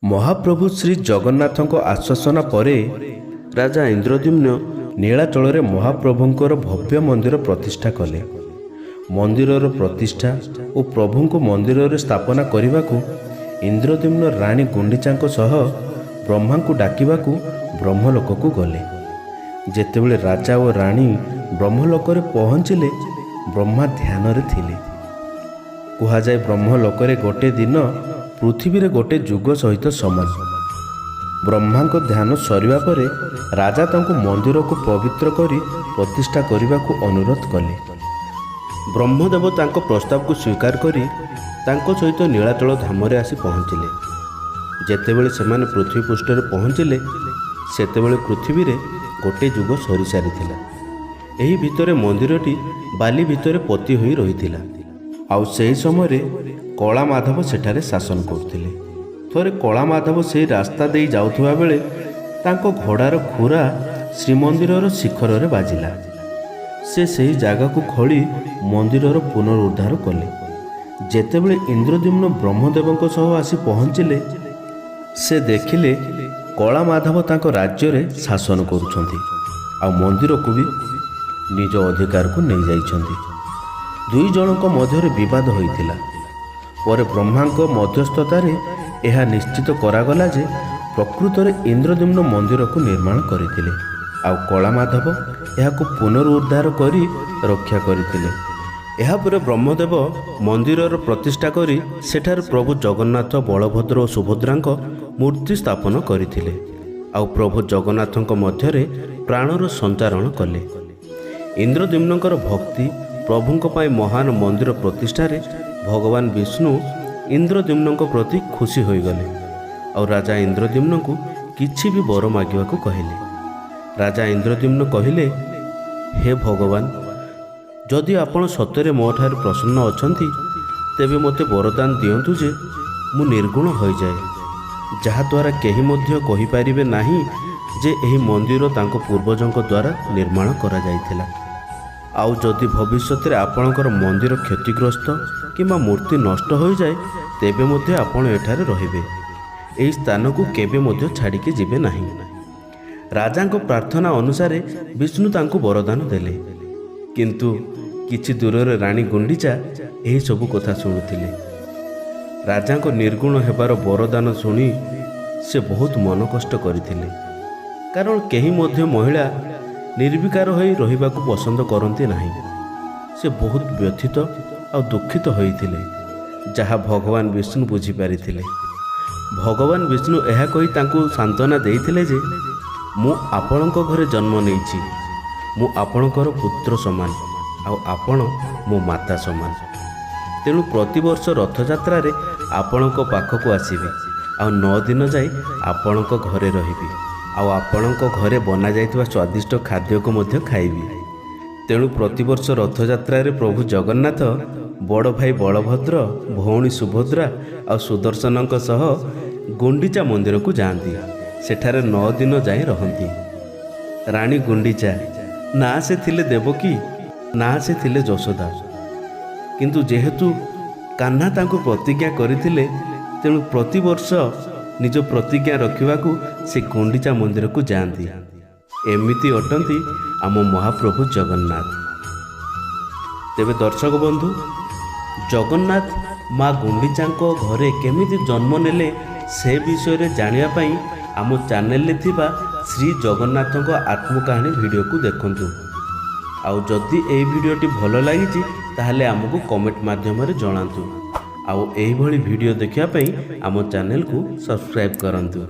ମହାପ୍ରଭୁ ଶ୍ରୀ ଜଗନ୍ନାଥଙ୍କ ଆଶ୍ୱାସନା ପରେ ରାଜା ଇନ୍ଦ୍ରଦ୍ୟୁମ୍ନ ନୀଳାଚଳରେ ମହାପ୍ରଭୁଙ୍କର ଭବ୍ୟ ମନ୍ଦିର ପ୍ରତିଷ୍ଠା କଲେ। ମନ୍ଦିରର ପ୍ରତିଷ୍ଠା ଓ ପ୍ରଭୁଙ୍କୁ ମନ୍ଦିରରେ ସ୍ଥାପନା କରିବାକୁ ଇନ୍ଦ୍ରଦ୍ୟୁମ୍ନ ରାଣୀ ଗୁଣ୍ଡିଚାଙ୍କ ସହ ବ୍ରହ୍ମାଙ୍କୁ ଡାକିବାକୁ ବ୍ରହ୍ମଲୋକକୁ ଗଲେ। ଯେତେବେଳେ ରାଜା ଓ ରାଣୀ ବ୍ରହ୍ମଲୋକରେ ପହଞ୍ଚିଲେ, ବ୍ରହ୍ମା ଧ୍ୟାନରେ ଥିଲେ। କୁହାଯାଏ, ବ୍ରହ୍ମଲୋକରେ ଗୋଟେ ଦିନ ପୃଥିବୀରେ ଗୋଟେ ଯୁଗ ସହିତ ସମାନ। ବ୍ରହ୍ମାଙ୍କ ଧ୍ୟାନ ସରିବା ପରେ ରାଜା ତାଙ୍କୁ ମନ୍ଦିରକୁ ପବିତ୍ର କରି ପ୍ରତିଷ୍ଠା କରିବାକୁ ଅନୁରୋଧ କଲେ। ବ୍ରହ୍ମଦେବ ତାଙ୍କ ପ୍ରସ୍ତାବକୁ ସ୍ୱୀକାର କରି ତାଙ୍କ ସହିତ ନୀଳାଚଳ ଧାମରେ ଆସି ପହଞ୍ଚିଲେ। ଯେତେବେଳେ ସେମାନେ ପୃଥିବୀ ପୃଷ୍ଠରେ ପହଞ୍ଚିଲେ, ସେତେବେଳେ ପୃଥିବୀରେ ଗୋଟେ ଯୁଗ ସରିସାରିଥିଲା। ଏହି ଭିତରେ ମନ୍ଦିରଟି ବାଲି ଭିତରେ ପୋତି ହୋଇ ରହିଥିଲା। ଆଉ ସେହି ସମୟରେ କଳା ମାଧବ ସେଠାରେ ଶାସନ କରୁଥିଲେ। ଥରେ କଳା ମାଧବ ସେହି ରାସ୍ତା ଦେଇ ଯାଉଥିବା ବେଳେ ତାଙ୍କ ଘୋଡ଼ାର ଖୁରା ଶ୍ରୀମନ୍ଦିରର ଶିଖରରେ ବାଜିଲା। ସେ ସେହି ଜାଗାକୁ ଖୋଳି ମନ୍ଦିରର ପୁନରୁଦ୍ଧାର କଲେ। ଯେତେବେଳେ ଇନ୍ଦ୍ରଦ୍ୟୁମ୍ନ ବ୍ରହ୍ମଦେବଙ୍କ ସହ ଆସି ପହଞ୍ଚିଲେ, ସେ ଦେଖିଲେ କଳା ମାଧବ ତାଙ୍କ ରାଜ୍ୟରେ ଶାସନ କରୁଛନ୍ତି ଆଉ ମନ୍ଦିରକୁ ବି ନିଜ ଅଧିକାରକୁ ନେଇଯାଇଛନ୍ତି। ଦୁଇ ଜଣଙ୍କ ମଧ୍ୟରେ ବିବାଦ ହୋଇଥିଲା। ପରେ ବ୍ରହ୍ମାଙ୍କ ମଧ୍ୟସ୍ଥତାରେ ଏହା ନିଶ୍ଚିତ କରାଗଲା ଯେ ପ୍ରକୃତରେ ଇନ୍ଦ୍ରଦ୍ୟୁମ୍ନ ମନ୍ଦିରକୁ ନିର୍ମାଣ କରିଥିଲେ ଆଉ କଳାମାଧବ ଏହାକୁ ପୁନରୁଦ୍ଧାର କରି ରକ୍ଷା କରିଥିଲେ। ଏହାପରେ ବ୍ରହ୍ମଦେବ ମନ୍ଦିରର ପ୍ରତିଷ୍ଠା କରି ସେଠାରେ ପ୍ରଭୁ ଜଗନ୍ନାଥ, ବଳଭଦ୍ର ଓ ସୁଭଦ୍ରାଙ୍କ ମୂର୍ତ୍ତି ସ୍ଥାପନ କରିଥିଲେ ଆଉ ପ୍ରଭୁ ଜଗନ୍ନାଥଙ୍କ ମଧ୍ୟରେ ପ୍ରାଣର ସଞ୍ଚାରଣ କଲେ। ଇନ୍ଦ୍ରଦ୍ୟୁମ୍ନଙ୍କର ଭକ୍ତି, ପ୍ରଭୁଙ୍କ ପାଇଁ ମହାନ ମନ୍ଦିର ପ୍ରତିଷ୍ଠାରେ ଭଗବାନ ବିଷ୍ଣୁ ଇନ୍ଦ୍ରଦ୍ୟୁମ୍ନଙ୍କ ପ୍ରତି ଖୁସି ହୋଇଗଲେ ଆଉ ରାଜା ଇନ୍ଦ୍ରଦ୍ୟୁମ୍ନଙ୍କୁ କିଛି ବି ବର ମାଗିବାକୁ କହିଲେ। ରାଜା ଇନ୍ଦ୍ରଦ୍ୟୁମ୍ନ କହିଲେ, "ହେ ଭଗବାନ, ଯଦି ଆପଣ ସତରେ ମୋ ଠାରେ ପ୍ରସନ୍ନ ଅଛନ୍ତି, ତେବେ ମୋତେ ବରଦାନ ଦିଅନ୍ତୁ ଯେ ମୁଁ ନିର୍ଗୁଣ ହୋଇଯାଏ, ଯାହାଦ୍ୱାରା କେହି ମଧ୍ୟ କହିପାରିବେ ନାହିଁ ଯେ ଏହି ମନ୍ଦିର ତାଙ୍କ ପୂର୍ବଜଙ୍କ ଦ୍ୱାରା ନିର୍ମାଣ କରାଯାଇଥିଲା। ଆଉ ଯଦି ଭବିଷ୍ୟତରେ ଆପଣଙ୍କର ମନ୍ଦିର କ୍ଷତିଗ୍ରସ୍ତ କିମ୍ବା ମୂର୍ତ୍ତି ନଷ୍ଟ ହୋଇଯାଏ, ତେବେ ମଧ୍ୟ ଆପଣ ଏଠାରେ ରହିବେ, ଏହି ସ୍ଥାନକୁ କେବେ ମଧ୍ୟ ଛାଡ଼ିକି ଯିବେ ନାହିଁ।" ରାଜାଙ୍କ ପ୍ରାର୍ଥନା ଅନୁସାରେ ବିଷ୍ଣୁ ତାଙ୍କୁ ବରଦାନ ଦେଲେ। କିନ୍ତୁ କିଛି ଦୂରରେ ରାଣୀ ଗୁଣ୍ଡିଚା ଏହିସବୁ କଥା ଶୁଣୁଥିଲେ। ରାଜାଙ୍କ ନିର୍ଗୁଣ ହେବାର ବରଦାନ ଶୁଣି ସେ ବହୁତ ମନ କଷ୍ଟ କରିଥିଲେ, କାରଣ କେହି ମଧ୍ୟ ମହିଳା ନିର୍ବିକାର ହୋଇ ରହିବାକୁ ପସନ୍ଦ କରନ୍ତି ନାହିଁ। ସେ ବହୁତ ବ୍ୟଥିତ ଆଉ ଦୁଃଖିତ ହୋଇଥିଲେ, ଯାହା ଭଗବାନ ବିଷ୍ଣୁ ବୁଝିପାରିଥିଲେ। ଭଗବାନ ବିଷ୍ଣୁ ଏହା କହି ତାଙ୍କୁ ସାନ୍ତ୍ୱନା ଦେଇଥିଲେ ଯେ ମୁଁ ଆପଣଙ୍କ ଘରେ ଜନ୍ମ ନେଇଛି, ମୁଁ ଆପଣଙ୍କର ପୁତ୍ର ସମାନ ଆଉ ଆପଣ ମୋ ମାତା ସମାନ। ତେଣୁ ପ୍ରତିବର୍ଷ ରଥଯାତ୍ରାରେ ଆପଣଙ୍କ ପାଖକୁ ଆସିବି ଆଉ 9 ଦିନ ଯାଇ ଆପଣଙ୍କ ଘରେ ରହିବି ଆଉ ଆପଣଙ୍କ ଘରେ ବନାଯାଇଥିବା ସ୍ୱାଦିଷ୍ଟ ଖାଦ୍ୟକୁ ମଧ୍ୟ ଖାଇବି। ତେଣୁ ପ୍ରତିବର୍ଷ ରଥଯାତ୍ରାରେ ପ୍ରଭୁ ଜଗନ୍ନାଥ ବଡ଼ ଭାଇ ବଳଭଦ୍ର, ଭଉଣୀ ସୁଭଦ୍ରା ଆଉ ସୁଦର୍ଶନଙ୍କ ସହ ଗୁଣ୍ଡିଚା ମନ୍ଦିରକୁ ଯାଆନ୍ତି। ସେଠାରେ 9 ଦିନ ଯାଇ ରହନ୍ତି। ରାଣୀ ଗୁଣ୍ଡିଚା, ନା ସେ ଥିଲେ ଦେବକୀ, ନା ସେ ଥିଲେ ଯଶୋଦା। କିନ୍ତୁ ଯେହେତୁ କାହ୍ନା ତାଙ୍କୁ ପ୍ରତିଜ୍ଞା କରିଥିଲେ, ତେଣୁ ପ୍ରତିବର୍ଷ ନିଜ ପ୍ରତିଜ୍ଞା ରଖିବାକୁ ସେ ଗୁଣ୍ଡିଚା ମନ୍ଦିରକୁ ଯାଆନ୍ତି। ଏମିତି ଅଟନ୍ତି ଆମ ମହାପ୍ରଭୁ ଜଗନ୍ନାଥ। ତେବେ ଦର୍ଶକ ବନ୍ଧୁ, ଜଗନ୍ନାଥ ମା ଗୁଣ୍ଡିଚାଙ୍କ ଘରେ କେମିତି ଜନ୍ମ ନେଲେ, ସେ ବିଷୟରେ ଜାଣିବା ପାଇଁ ଆମ ଚ୍ୟାନେଲରେ ଥିବା ଶ୍ରୀ ଜଗନ୍ନାଥଙ୍କ ଆତ୍ମକାହାଣୀ ଭିଡ଼ିଓକୁ ଦେଖନ୍ତୁ। ଆଉ ଯଦି ଏହି ଭିଡ଼ିଓଟି ଭଲ ଲାଗିଛି, ତାହେଲେ ଆମକୁ କମେଣ୍ଟ ମାଧ୍ୟମରେ ଜଣାନ୍ତୁ ଆଉ ଏହିଭଳି ଭିଡ଼ିଓ ଦେଖିବା ପାଇଁ ଆମ ଚ୍ୟାନେଲକୁ ସବସ୍କ୍ରାଇବ୍ କରନ୍ତୁ।